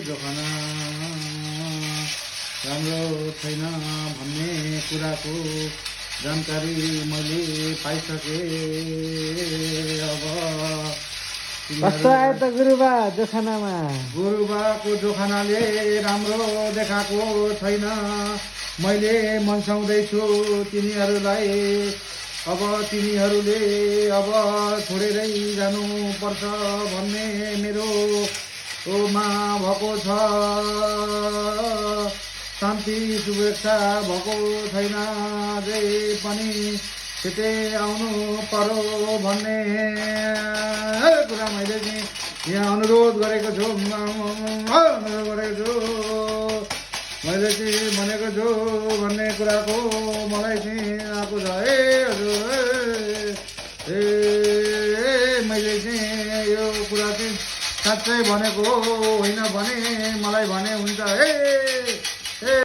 जोखाना राम्रो छैन भन्ने कुराको जानकारी मैले पाइसके। अब कस्तो आयो त गुरुबा जोखानामा? गुरुबाको जोखानाले राम्रो देखाएको छैन। मैले मन्साउँदैछु तिनीहरूलाई। अब तिनीहरूले अब छोडेरै जानुपर्छ भन्ने मेरो मा भएको छ। शान्ति शुभेच्छा भएको छैन। जे पनि छिटै आउनु पर्यो भन्ने कुरा मैले चाहिँ यहाँ अनुरोध गरेको छु। मैले चाहिँ भनेको छु भन्ने कुराको मलाई चाहिँ आएको छ। हजुर मैले चाहिँ यो कुरा चाहिँ साँच्चै भनेको होइन भने मलाई भने हुन्छ।